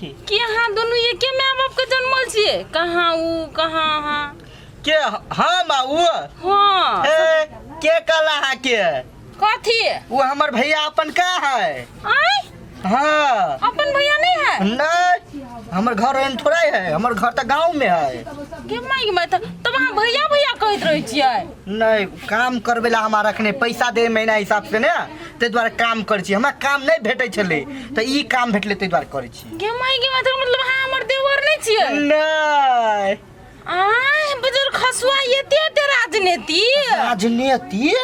कि अहाँ दुनू एके माय बाप के जन्मल छियै? कहाँ ऊ, कहाँ अहाँ? के हम आ ऊ? हाँ। ए, के कहला अहाँ के? कथी? वो हमर भैया अपन का है। आय? हाँ। अपन भैया नहीं है? नहीं, हमर घर एहन थोड़ा है, हमर घर तऽ गाँव में है। के माइक में तब अहाँ भैया भैया कहैत रहै छियै? नहीं, काम करबे ला हमरा रखने पैसा दे महीना हिसाब से ने, ताहि दुआरे काम करै छी। हमरा काम नहीं भेटै छलै तऽ ई काम भेटलै ताहि दुआरे करै छी। गे माई गे, मतलब अहाँ हमर देवर नहीं छियै? नहीं। आय बुजुर्ग खसुआ, एते एते राजनीति? राजनीति?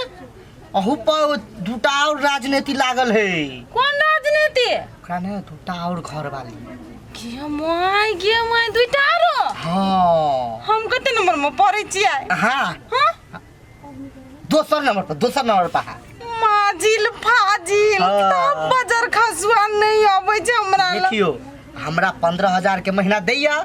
अहू पर दूटा और राजनीति लागल है। कोन राजनीति? ओकरा ने दूटा और घर वाली। गे माई गे माई, दूटा आरो? हाँ। हम कते नंबर में पढ़ै छियै? हाँ। हाँ? दोसर नंबर पर, दोसर नंबर पर है। माजिल फाजिल। हाँ। तब बजर खसुआ नहीं अबै छै हमरा लग। देखियो, हमरा 15,000 के महीना दैया।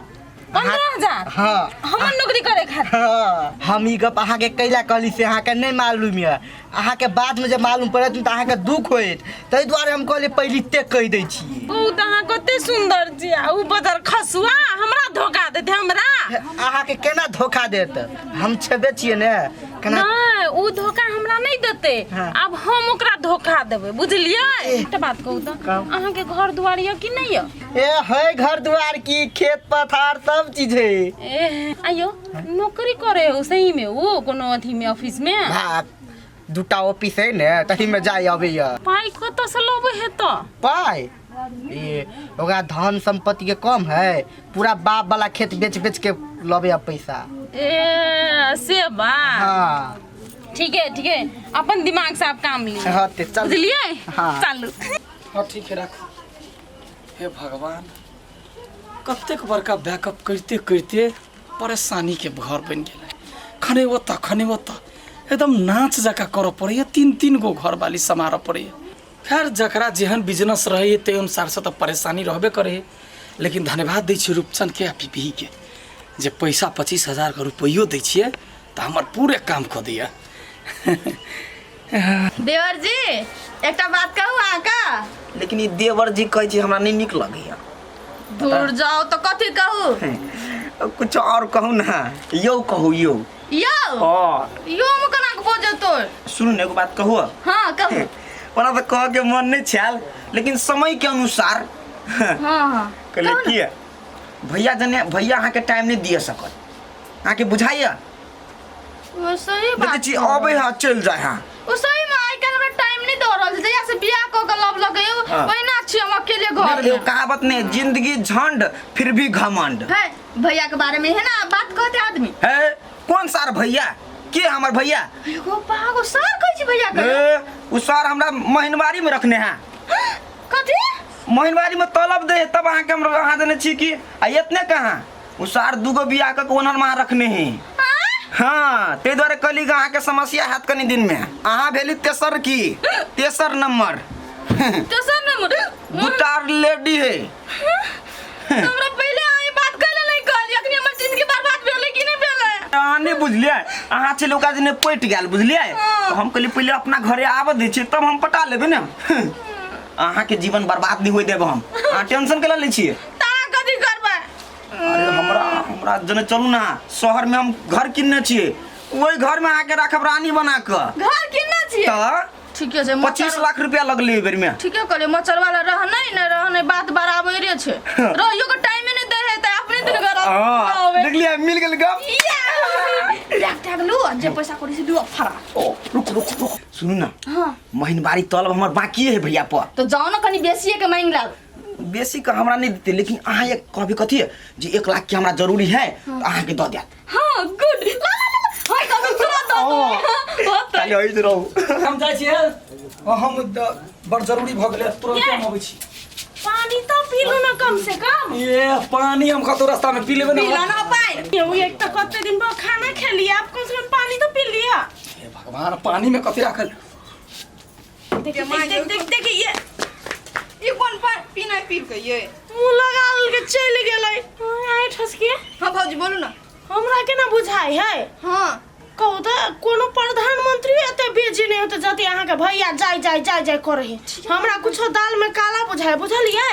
15,000? हाँ। हमर नौकरी करे खातिर? हाँ। हम ई गप अहाँके कैला कहली से अहाँके नहीं मालूम यऽ, अहाँके बादमे जे मालूम पड़त ने तऽ अहाँके दुख होयत, ताहि दुआरे हम कहलियै पहिले ते कहि दै छियै। बहुत अहाँ कते सुंदर छी आ ऊ बजर खसुआ हमरा धोखा देते हमरा। अहाँके केना धोखा देत, हम छेबे छियै ने केना। नहीं, ऊ धोखा हमरा नहीं देते। हाँ। आब हम ओकरा धोखा देबै, बुझलियै? एकटा बात कहू तऽ, कहू। अहाँके घर दुआर यऽ कि नहीं यऽ? ए है, घर दुआर की खेत पथार सब चीज है। ए आइयो नौकरी करे हो सही में वो कोनो अथी में ऑफिस में? हाँ, दूटा ऑफिस है ने, तही में जाय अबैया। पाई कतऽ से लबै है तऽ? पाई ए ओकरा धन संपत्ति के कम है, पूरा बाप वाला खेत बेच बेच के लबे पैसा। ए से बा। हाँ। ठीक है ठीक है, अपन दिमाग से आप काम ली। हाँ, ते चल। बुझलियै? हाँ। चालू। हाँ ठीक है, राखू। हे भगवान, कतेक बड़का बैकअप करिते करिते परेशानीके घर बनि गेलै। खने ओतऽ खने ओतऽ एकदम नाच जकाँ करऽ पड़ैए, तीन तीन गो घरवाली सम्हारऽ पड़ैए। खैर जकरा जेहन बिजनेस रहैए ताहि अनुसारसँ तऽ परेशानी रहबे करै हइ, लेकिन धन्यवाद दै छियै रूपचनके आ पीपीके जे पैसा 25,000के रुपैओ दै छियै तऽ हमर पूरे काम कऽ दैए। देवर जी, एकटा बात कहू अहाँके? लेकिन ई देवर जी कहै छी हमरा नहि नीक लगैया। दूर जाओ तऽ कथी कहू? कुछ और कहू ना, यौ कहू यौ। यौ? हाँ। यौ हम केना के बजतौ? सुनू ने, एगो बात कहू? हाँ कहू। ओना तऽ कहऽ के मन नहि छल, लेकिन समय के अनुसार। हाँ हाँ। कहलियै की भैया जने भैया अहाँके टाइम नहि दिअ सकत, अहाँके बुझाइया? ओ सही बात देखै छी अबै है चलि जाइ है। ओ सही में आइ काल्हि हमरा टाइम नहीं दऽ रहल छै, जहिया से बियाह कऽ के लव लगे हाँ। ओहिना छी हम अकेले घर एगो में। कहावत ने, जिंदगी झंड फिर भी घमंड। है भैया के बारे में है ना बात कहते आदमी। है कौन सार भैया? के हमर भैया? एगो पागो सार कहै छी भैया के। ए, उ सार हमरा महिनवारी में रखने है। कथी? महिनवारी में तलब दे तब अहाँके हम अहाँ देने छी कि आ इतने कहाँ उ सार दूगो बियाह कऽ के ओनहर में अहाँ रखने है। हाँ, ताहि दुआरे कहली कि अहाँके समस्या हैत कनि दिन में। अहाँ भेली तेसर की तेसर नंबर। तेसर नंबर? दूटा लेडी है। हमरा पहिले अहाँ ई बात कहले नहीं कहली, अखनी हमर जिंदगी बर्बाद भेलै कि नहीं भेलै? अहाँ नहीं बुझलियै, अहाँ छलै ओकरा जने पटि गेल बुझलियै, तऽ हम कहली पहिले अपना घरे आबऽ दै छियै तब हम पटा लेबै ने। अहाँके जीवन बर्बाद नहीं होय देब हम, अहाँ टेंशन केला लै छियै? तऽ अहाँ कथी करबै? अरे हमरा हमरा जने चलू ना, शहर में हम घर किनने छियै, ओहि घर में अहाँके राखब रानी बना कऽ। घर किनने छियै? तऽ ठीके छै। 25 लाख रुपया लगलै एहि बेर में। ठीके कहलियै, मच्छर वाला रहनै ने रहनै बात बराबरे छै, रहियो के टाइमे नहि दै है तऽ अपने दिन घर हाँ, देखलियै मिल गेल गप। बैग टैग लू आ जे पैसा कौड़ी से लू आ फरा। ओ रुक रुक रुक, सुनू ना। हाँ। महीनवारी तलब हमर बाकी है भैया पर। तो जाओ ना कनी बेसिए के मांग लाब। बेसी के हमरा नहीं देते, लेकिन अहाँ एक कहबी कथी है जे 1 लाख के हमरा जरूरी है तो अहाँ के दऽ देत। हाँ गुड, ला ला ला हाय कभी तुरंत दऽ दो। हाँ, खाली होइत रहू। हम जाइ छियै, हम बड़ जरूरी भऽ गेलै, तुरंत हम अबै छी। पानी तो पी लू ना कम से कम। ये पानी हम कतौ रास्ता में पी लेबै ना। पी ना पानी। ये एक तो कते दिन बाद खाना खेलिए, आप कम से कम पानी तो पी लिया। हे भगवान, पानी में कथी राखल? देख देख देख देख देख ये ई कोन पीना पी के ये मुंह लगा के चलि गेलै। आइ ठसके। हाँ भौजी बोलू ना। हमरा केना बुझाइ है? हाँ। कहू तऽ कोनो प्रधानमंत्री एते बिजी नहि होते जते अहाँके भैया जाय जाय जाय जाय करे है। हमरा कुछो दाल में काला बुझाय बुझलियै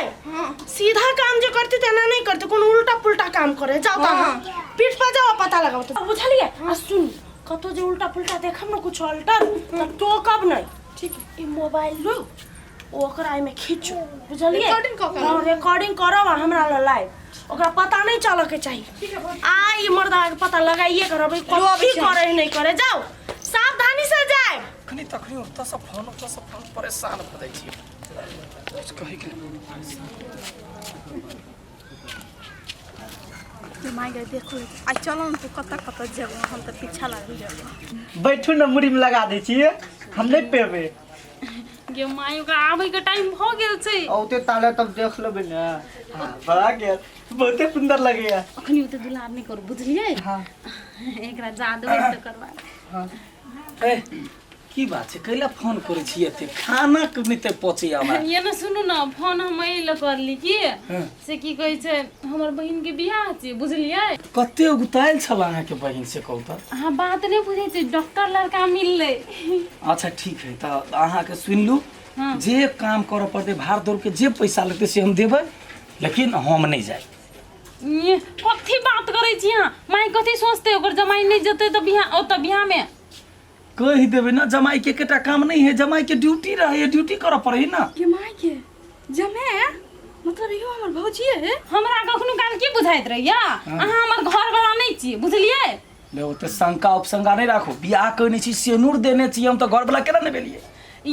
सीधा काम जे करती तेना नहि करती कोनो उल्टा पुल्टा काम करे जाओ तऽ अहाँ पीठ पर जाओ आ पता लगाओ तऽ बुझलियै आ सुन कतौ जे उल्टा पुल्टा देखब ने कुछो अल्टर तऽ टोकब नहि ठीक ई मोबाइल लो ओकरा एहिमे खींचू बुझलियै रिकॉर्डिंग कऽ के हाँ, रिकॉर्डिंग करब आ हमरा लग लाइव ओकरा पता नहीं चलऽ के चाही आ ई मर्दा के पता लगाइए के रहबै कथी करे नहीं करे जाओ सावधानी से जाए अखनी तखनी ओतऽसँ फोन ओतऽसँ फोन परेशान भऽ जाइ छी किछु कहैके नहि। माय गे देखो आ चलो न तू कतऽ कतऽ जेबो हम तऽ पीछा लागल जेबो बैठू ने मुड़ी में लगा दै छियै हम नहि पेबै गे माय ओकरा आबै के टाइम भऽ गेल छै औते ताले तब देख लेबै ने हाँ, भऽ गेल बहुते सुंदर लगैया अखनी ओते दुलार नहि करू बुझलियै हाँ एकरा जा देबै तकर बाद ए की बात छै कैला फोन करै छी एते खाना के नहि ते पचैया हमरा ये ने सुनू ने फोन हम एहि लए करली की हाँ। से की कहै छै हमर बहिन के बियाह छै बुझलियै कते उगतायल छल अहाँके बहिन से कहू तऽ अहाँ बात नहि बुझै छी डॉक्टर लड़का मिललै अच्छा ठीक है तऽ अहाँके सुनि लू हाँ। जे काम करऽ पड़तै भाड़ दौड़ के जे पैसा लगतै से हम देबै लेकिन हम नहि जाय ये कथी बात करै छी अहाँ माय कथी सोचतै ओकर जमाई नहि जेतै तऽ बियाह ओतऽ बियाहमे कहि देबै ने जमाई के एकेटा काम नहि है जमाई के ड्यूटी रहै है ड्यूटी करऽ पड़ै है ना के माय के जमे मतलब इहो हमर भौजी है हमरा कखनो काल की बुझाइत रहैया अहाँ हमर घरवला नहि छी बुझलियै ले ओते शंका उपशंका नहि राखू बियाह कयने छी सेनूर देने छी हम तऽ घरवला केना नहि भेलियै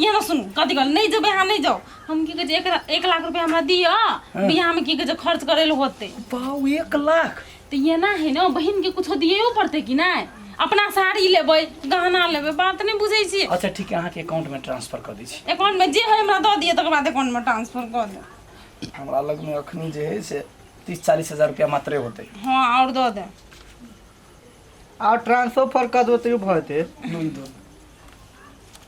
ये ना सुनू कथी कहल नहि जेबै अहाँ नहि जाउ हम की कहै छै 1 लाख रुपया हमरा दिअ बियाहमे की कहै छै खर्च करै लए होतै बाउ 1 लाख तऽ एना है ने बहिनके कुछो दियौ पड़तै कि नहि अपना साड़ी लेबै गहना लेबै बात नहि बुझै छियै अच्छा ठीक है अहाँके अकाउंटमे ट्रांसफर कऽ दै छी अकाउंटमे जे है हमरा दऽ दिअ तकर बाद अकाउंटमे ट्रांसफर कऽ देब हमरा लगमे अखनी जे है से 30-40 हजार रुपया मात्रे होतै हँ आओर दऽ दे और ट्रांसफर कर दो तैयो भऽ जेतै लून दो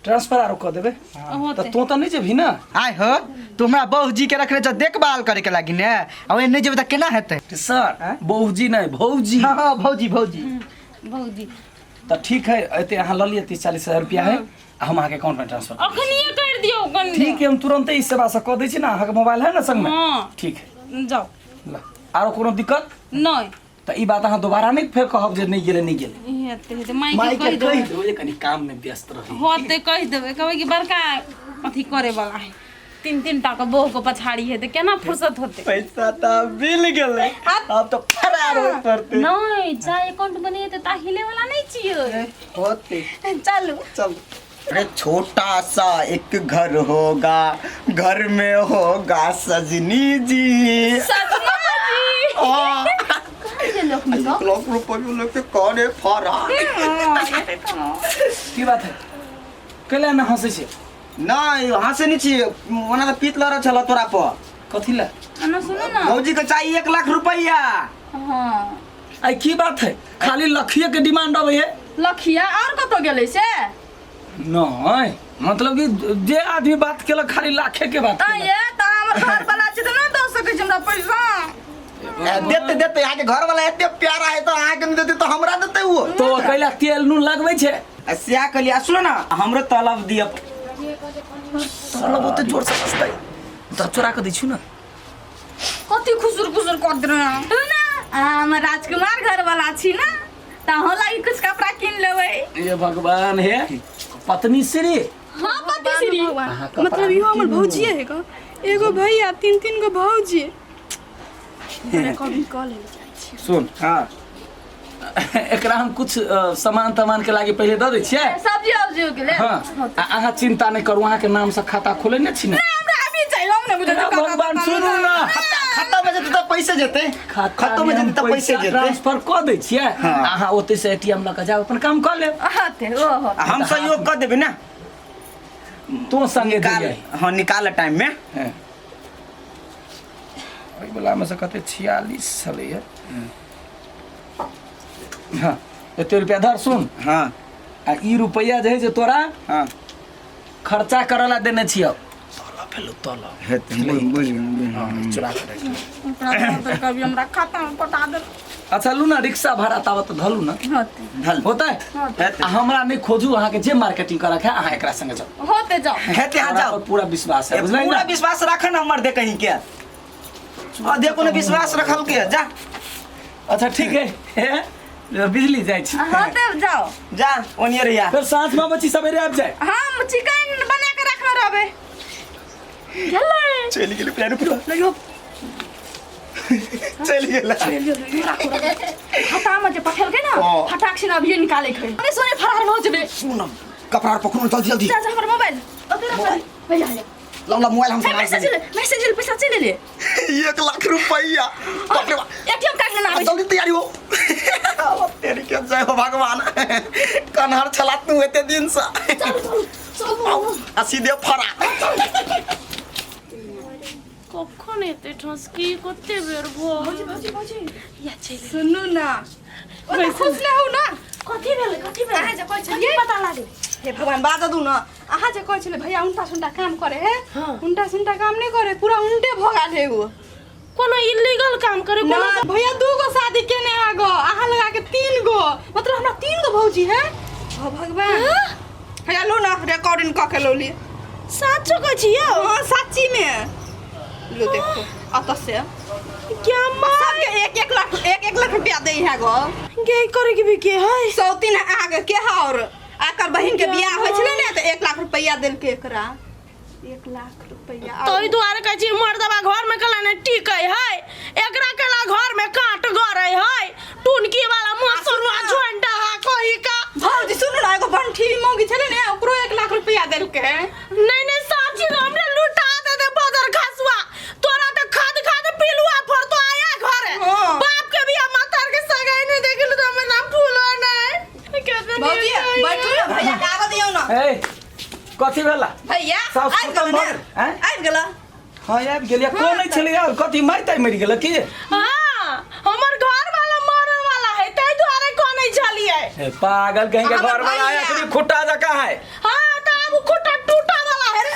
ट्रांसफर आरो कऽ देबै होतै तऽ तू तऽ नहि जेबही ने आय हो तू हमरा बहू के रखने छ देखभाल करे के लागी ने आ ओए नहि जेबै तऽ केना हेतै सर आँय? बौजी नहि भौजी हाँ हाँ भौजी भौजी भौजी तऽ ठीक है एते अहाँ लऽ लिअ 30-40 हजार रुपया है आ हम अहाँके अकाउंटमे ट्रांसफर कर अखनिए कर दियौ कनि ठीक है हम तुरंते ई सेवा से कऽ दै छी ने अहाँके मोबाइल है ने संगमे हँ। ठीक है जाउ ल आरो कोनो दिक्कत नहि तऽ ई बात अहाँ दोबारा नहि फेर कहब जे नहि गेलै नहि गेलै हेतै हेतै मायके मायके कहि कहि देबै देबै जे कनि काममे व्यस्त रही होतै कहि देबै कहबै कि बड़का अथी करे वाला है तीन तीन टा के बहू के पछाड़ी है तऽ केना फुर्सत होतै पैसा तऽ मिल गेलै अब तऽ फरार होय पड़तै नहि जा अकाउंट बनेतै ता हिले वाला नहि छियै होतै चलू चल अरे छोटा सा एक घर होगा घर में होगा सजनी जी सजना जी आ, लोक में 1 लाख रुपया लेके कौन है फरार की बात है कैला ने हंसै छै नहीं हंसे नहीं छियै ओना तऽ पीत लड़ छल तोरा पर कथी लए एना सुनू ना भौजी के चाहिए 1 लाख रुपया हाँ आई की बात है खाली लखिए के डिमांड अबै है लखिया और कतौ गेलै से नहीं मतलब कि जे आदमी बात केलक खाली लाखे के बात आ केलक। ये तऽ हमर घर वाला छै तऽ नहि दऽ सकै छै हमरा पैसा देते देते यहाँ के घर वाला एते प्यारा है तो अहाँ के नहीं देते तो हमरा देते वो तो कैला तेल नून लगबै छै आ स्या कहलियै आ सुनो ना हमरो तलब दिअ तलब ओते जोर से बजतै तऽ चोरा कऽ दै छी ने कथी खुसुर खुसुर कर दे तू ना हम राजकुमार घर वाला छी ना तऽ अहाँ लागि कुछ कपड़ा किन लेबै ये भगवान हे पत्नी श्री हाँ पति श्री अहाँ कपड़ा मतलब इहो हमर भौजिए है का एगो भैया तीन तीन गो भौजी कभी कऽ लेल जाइ छी सुन हाँ एकरा हम कुछ सामान तमान के लागे पहिले दऽ दै छियै सब्जी उब्जी के लेल हाँ आ अहाँ चिंता नहि करू अहाँके नाम से खाता खोले ने छी ने हमरा अभी चाहिए हम ने बुझै भगवान सुनू ना खाता में जेतै तऽ पैसे जेतै खाता में जेतै तऽ पैसे जेतै ट्रांसफर कऽ दै छियै हाँ। अहाँ ओतै से एटीएम लऽ कऽ जाउ अपन काम कऽ लेब हते ओ हो आ हम सहयोग कऽ देबै ने तू संगे निकाल दियै हाँ निकाल टाइम में हाँ। एहि वलामे से कते 46 छलैए हाँ एते रुपया धर सुन हाँ आ ई रुपया जे है जे तोरा हाँ खर्चा करऽ ला देने छियौ तलब भेलौ तलब हेतै बुझ बुझ हाँ चुरा के राखि ले। ओकरा कभी हमरा खाता में पटा दे अच्छा लू ना रिक्शा भाड़ा तावत धलू ना। होते। धल। होतै? हेतै। आ हमरा नहीं खोजू, अहाँ के जे मार्केटिंग करक है अहाँ एकरा संगे जाओ। होते जाओ। हेतै, अहाँ हमरा जाओ। पर पूरा विश्वास है, ए, बुझलै पूरा ना? विश्वास राख ना हमर दे कहीं के। आ देखो ना विश्वास रखल के जा। अच्छा ठीक है, हे, बिजली जाइ छी। होते जाओ। जा ओनिए रहिया। फिर साँझ में बची सवेरे आबि जाए। हम चिकन बना के रखने रहबे। गेलै। चलि गेलै प्यारू पूरा। चलि गेलै। हता में जे पठेलकै ना, हाँ। फटाक से अभिये निकाले के। अरे सोने फरार भऽ जेबै। सुन न, कपड़ा पकड़ू जल्दी जल्दी। जा जा हमर मोबाइल। ओते रख भैया भैया। लाओ लाओ मोबाइल हम हे संभाल मैसेज ले, मैसेज ले, पैसा चलि ले। 1 लाख रुपया, बाप रे बाप। एटीएम कार्ड लेना आबै। जल्दी तैयारी हो। अब तेरी के जय हो भगवान, कन्हर छला तू एते दिन से। आ सीधे फरा। कखन एते ठसकी कते बेर भऽ भौजी भौजी। या चलि। सुनू ना, ओते खुश नहि होउ ना। कथी भेलै? कथी भेलै? अहाँ जे कहै कथी छलियै पता लागलै? हे भगवान, बाजऽ दू ना। अहाँ जे कहै छलै भैया उल्टा सुल्टा काम करे है, हाँ। उल्टा सुल्टा काम नहीं करे, पूरा उल्टे भऽ गेल है वो। कोनो इलीगल काम करे कोनो? ना भैया 2 गो शादी केने है गो, अहाँ लगा के 3 गो, मतलब हमरा 3 गो भौजी है। ओ भगवान, हैया लो ना, रिकॉर्डिंग कऽ के लौली। साचो कहै छियै? हाँ, सच्ची में लो, देखो अतः से क्या माँ सबके 1-1 लाख, 1-1 लाख रुपया दे है गो। गे करे के भी के है? सौतीन आगे के है और आकर बहिन के बियाह होइ छलै ने तऽ 1 लाख रुपया देलकै एकरा, 1 लाख रुपया। तोहि दुआरे कहै छी मर्दबा घर में कला ने टिकै है, एकरा कला घर में काट गरै है, टुनकी वाला मसरुआ झोंडा हा कही का। भौजी सुनू ना, एगो बंठी मौगी छलै ने, ओकरो 1 लाख रुपया देलकै। नहीं नहीं, साची हमरे लुटा दे दे बदर खसुआ, तोरा तो खाद खाद पिलुआ फरतो आया घरे। हाँ। बाप के भी मातार के सगाई नहीं देखल तो हमर नाम फूलो नहीं केते। भौजी बैठू ना, भैया के आबऽ दियौ ना। ए, कथी भेला? भैया साउस आबि खतम गेल भऽ ने? गेल, आँय? आबि गेल। हाँ, आबि गेलियै। कोन नहि छलै यार? कथी मारि तारि मरि गेल की? हाँ, हमर घर वाला मरे वाला है, ताहि दुआरे कोने छलियै। ए, पागल कहीं के, हमर घर वाला भैया। आया फिर खुट्टा जका है। हाँ, तो अब खुटा टूटा वाला है रे,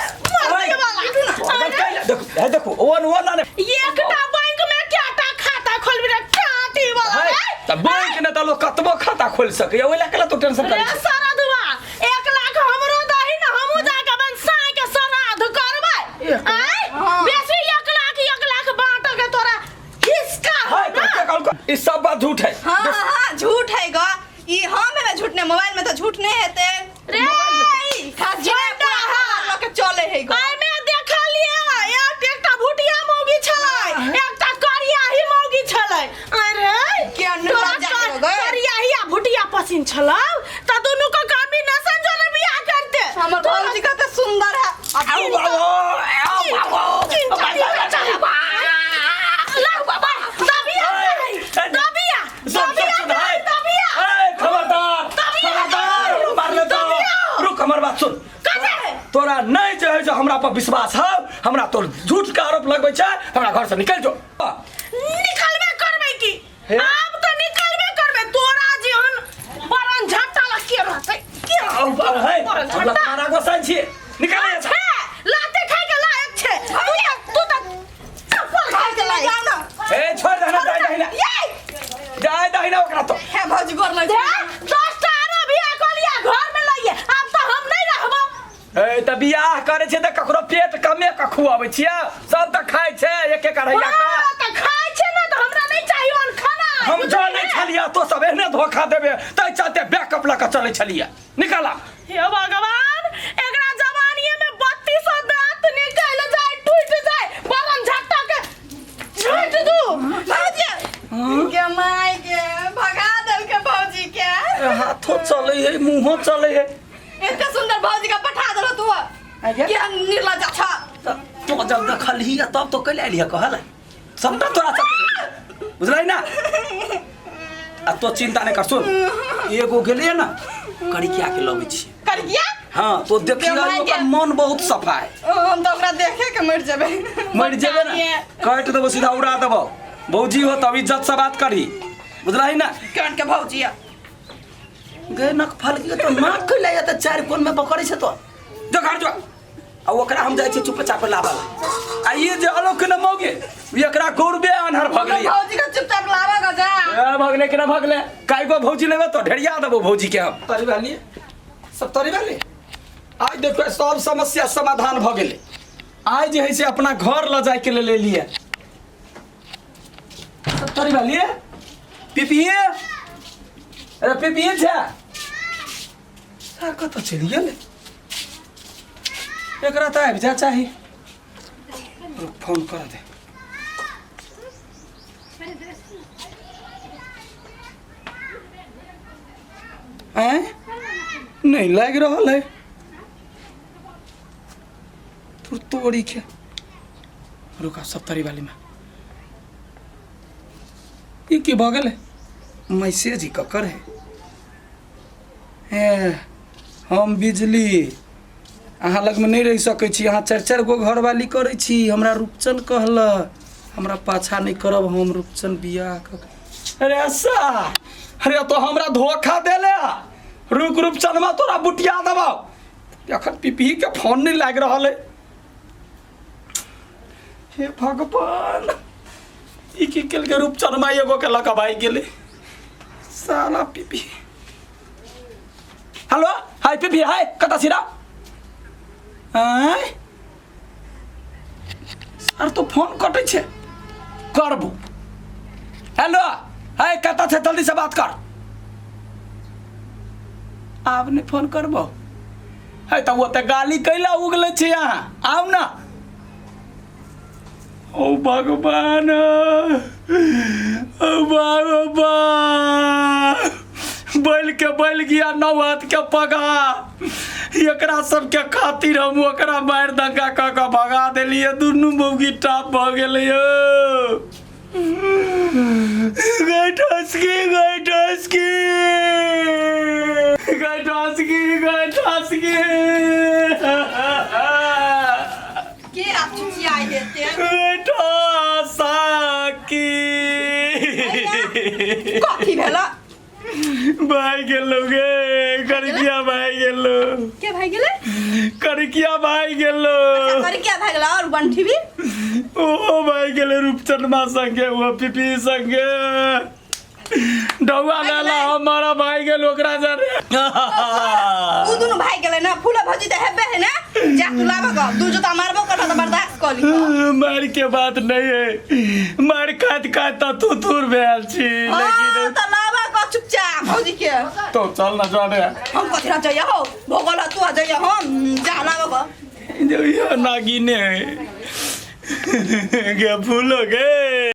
मरने वाला। पागल कहीं, देखो, हे देखो, ओन ओन ना। एकटा बैंक में क्या खाता खोलबी रे टाटी वाला है रे? त बैंक ने त लोग कतबो खाता खोल सकैया, ओइ ला केला तो टेंशन रे करै छै? सरदुआ, 1 लाख हमरो दही ने, हमहूँ जाके अपन साँय के श्राद्ध करबै। आँय? बेसी 1 लाख 1 लाख बाँट के तोरा हिसका है है ना? कते कहल ई सब बात झूठ है। हाँ हाँ हाँ, झूठ है ग ई, हम में झूठ नहीं, मोबाइल में तो झूठ नहीं हेते। रे झूठा लऽ के चले है ग। एहिमे देखलियै एकटा भुटिया मौगी छलै, एकटा करियाही मौगी छलै। अरे के तोरा निर्लज्जा हो गए। करियाही आ भुटिया पसिन छलौ त दुनू के कॉम्बिनेशन जोरे बियाह करते। हमर भौजी कते सुंदर है। आउ बाबो, आउ बाबो। तीनटा तीनटा चाही। ला बाबा, दबिया चाही, दबिया। सुन सुन सुन है दबिया। ए, खबरदार खबरदार, मारले तो। रुक, हमर बात सुन। कते है? तोरा नहीं जे है जो हमरा पर विश्वास है, हमरा तोर झूठ के आरोप लगबै छै, हमरा घर से निकल जो। निकलबे करबै की? हे? आब तऽ निकलबे करबै, तोरा जेहन बरन झट्टा ला के रहतै के? आउ बाबू है, बरन हमरा झट्टा तारा गोसाइ छियै, निकाल यहाँ से। छै लाते खाइ के लायक छै, तू तऽ चप्पल खाइ के लायक। जाओ ना। ए, छोड़ दे ना, जाय दही ना, ये जाय दही ना ओकरा तो। हे भौजी, गोर लग। दे 10 टा आरो बियाह कऽ लिया, घर में लइए, आब तऽ हम नहीं रहबो। ए, तऽ बियाह करै छै तऽ ककरो पेट कमे कऽ खुआबै छियै? सब तऽ खाइ छै एक एक अढ़ैया का। हाँ, तऽ खाइ छै ने तऽ हमरा नहीं चाहिए ओहन खाना। हम जानै छलियै तो सब एहने धोखा देबे, तै चलते बैकअप लऽ कऽ चलै छलियै। निकाला। हे भगवान, एकरा जवानीये में 32 दांत निकल जाए, टूट जाए, बरन झट्टा के झूठ दू। भौजी के माय के भगा देलके भौजी के। हाथो चलै है, मुँहो चलै है। एते सुंदर भौजी के पठा देलो तू, के निर्लज्जा छ। तो जब देखलही तब तो कैले एलियै कहल सबटा तोरा सब बुझलै ना। आ तो चिंता नहीं कर, सुन, एगो गेलियै ना करिकिया के लबै छियै। करिया? हाँ, तो देखिए, के माय ओकर के। मन बहुत सफा है। हम तऽ ओकरा देखे के मरि जेबै। मरि जेबे ना, काटि देबो, सीधा उड़ा देबो। भौजी हो तब इज्जत से बात करही, बुझलही ना? कान के भौजी है। गे नक फल के तो नाक कैला या त चारि कोन में पकड़ै छै तो जो घर जो। आ ओकरा हम जाइ छी चुपचाप लाबऽ ला। आ ई जे अलोक न मौगे, एकरा गौरबे अनहर भऽ गेलै। भौजी के चुपचाप लाबऽ के जा। ए भगवान। भगले कि ना भगले काई गो भौजी लेबे तो ढेरिया देबो भौजी के हम तरी वाली सब तरी वाली आइ देखो सब समस्या समाधान भ गेलै आइ जे है से अपना घर ल जाय के ले लिए सब तरी वाली पीपीए अरे पीपीए छै सर कतऽ चलि गेलै एकरा तऽ आबि जा चाही रुक फोन कर दे आँय नहीं लागि रहल है तू तोड़ी के रुका सप्तरी वाली में ई की भऽ गेलै मैसेज ही ककर है ए हम बिजली अहाँ लगमे नहि रहि सकै छी अहाँ चारि चारि गो घरवाली करै छी हमरा रूपचन कहलक हमरा पाछा नहि करब हम रूपचन बियाह कऽ अरे ऐसा अरे तो हमरा धोखा देले रुक रूपचनमा तोरा बुटिया देबौ एखन पिपही के फोन नहि लागि रहल है हे भगवान ई की केलकै रूपचनमा एगो के लऽ कऽ भागि गेलै साला पिपही हेलो हाय पिपी हाय कतऽ छी रा आँय सर तो फोन कटै छै करबो हेलो हाय कतऽ छै जल्दी से बात कर आब नहि फोन करबो है तऽ ओते गाली कैला उगले छी अहाँ आउ ने ओ भगवान ओ भगवान बैल के बैल गिया नौ हाथ के पगा एकरा सबके खातिर हम ओकरा मारि दंगा कऽ कऽ भगा देलियै दुनू मौगी टाप भऽ गेलै यौ गै ठसकी गै ठसकी गै ठसकी गै ठसकी के आप चुचियाइ हेते बेटा साकी कथी भेला भाई गेलो गे करिकिया भाई गेलो के भाई गेलै करिकिया भाई गेलो कर क्या भाई गेला और बंठी भी ओ भाई गेले रूपचंदमा संगे ओ पीपी संगे डौआ लाला हमारा भाई गेल ओकरा जरे उ दुनु भाई गेलै ना फूला भौजी त हेबे है ना जा तू लाबो क दू जूता मारबो कर त बर्दाश्त क ली मार के बात नहीं है मार खात खात त तू दूर भेल छी हां लेकिन त लाबा क चुपचाप भौजी के तो चल ना जरे हम कथि ना जाइए हो भोगल तू आ जाइए हम जा लाबो क जो यो नागिने गे फूलो गे